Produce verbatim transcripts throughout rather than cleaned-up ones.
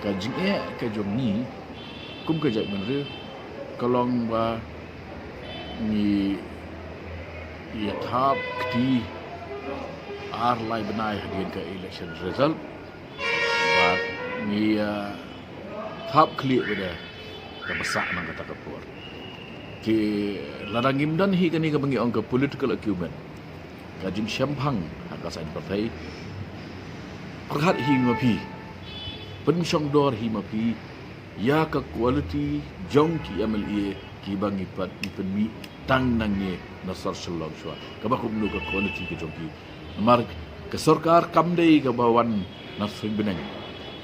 Ka jingeh ka jong ngi kum ka jaitbynriew ka long ba ngi ïa thap kti ar lai bnai hadien ka election result, bad ngi ïa thap khlieh bad ka basa nang kata ka por. Te lada ngim don hi kane kaba ngi ong ka political acumen, ka jingshemphang ha ka saiñ pyrthei, pyrkhat hi ma phi, pynshong dor hi ma phi ïa ka quality jong ki M L A kiba ngi pat ngi pynmih tang nangne na sor Shillong shuwa, kaba kumno ka quality ka jong ki. Namar ka sorkar kam dei kaba wan na suiñ bneng.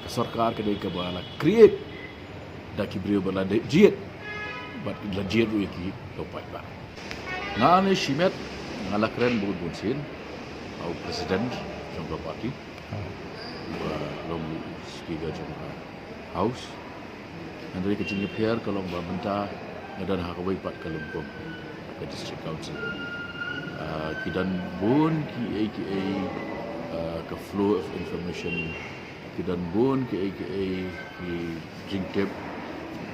Ka sorkar ka dei kaba la create da ki briew ba la jied, bad la jied ruh ïa ki da u paidbah. Nga ne shimet nga la kren bun bun sien ha u president jong ka party, ba long speaker jong ka house. Hynrei ka jingïapher ka long ba mynta nga don ha kawei pat ka lympung, ka district council. Ah, ki don bun kiei kiei, ah, ka flow of information, ki don bun kiei kiei ki jingtip,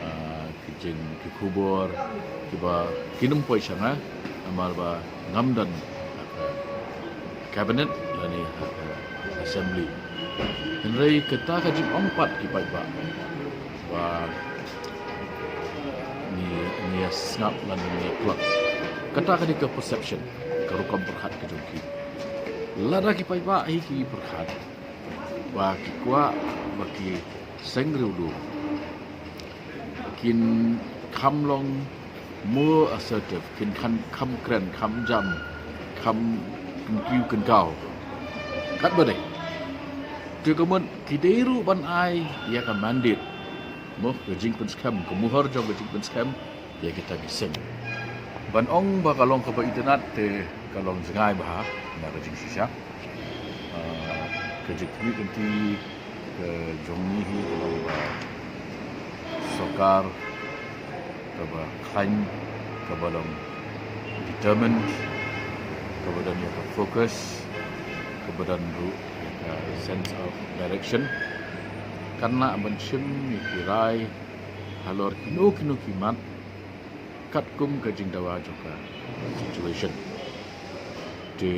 ah, ki jing ki khubor kiba kin ym poi sha nga, namar ba ngam don ha ka cabinet lane ha ka assembly. Hynrei kata ka jingong pat ki paidbah ba ngi, ngi ïa sngap lane ngi ïa klot, kata ka dei ka perception, ka rukom pyrkhat ka jong ki. Lada ki paidbah hi ki pyrkhat ba ki kwah ba ki seng riewlum kin kham long more assertive, kin kham, kham kren, kham jam, kham kyntiew kynthaw, katba dei. Te ka mut ki dei ruh ban ai ïa ka mandate, mo, ka jingpynskhem, ka muhur jong ka jingpynskhem ïa kita ki seng. Ban ong ba ka long kaba itynnad te ka long jngai bha na ka jingshisha. Ah, ka jingkhmih lynti ka jong ngi hi ka long ba sorkar kaba khlaiñ, kaba long determined, kaba don ïa ka focus, kaba don ruh ïa ka sense of direction, kan lah ban shim ïa ki rai halor kino kino ki mat katkum ka jingdawa jong ka situation. Te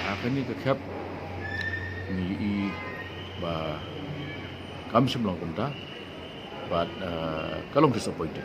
ha kane ka khep ngi i ba kam shym long kumta, bad, eh, ka long disappointed.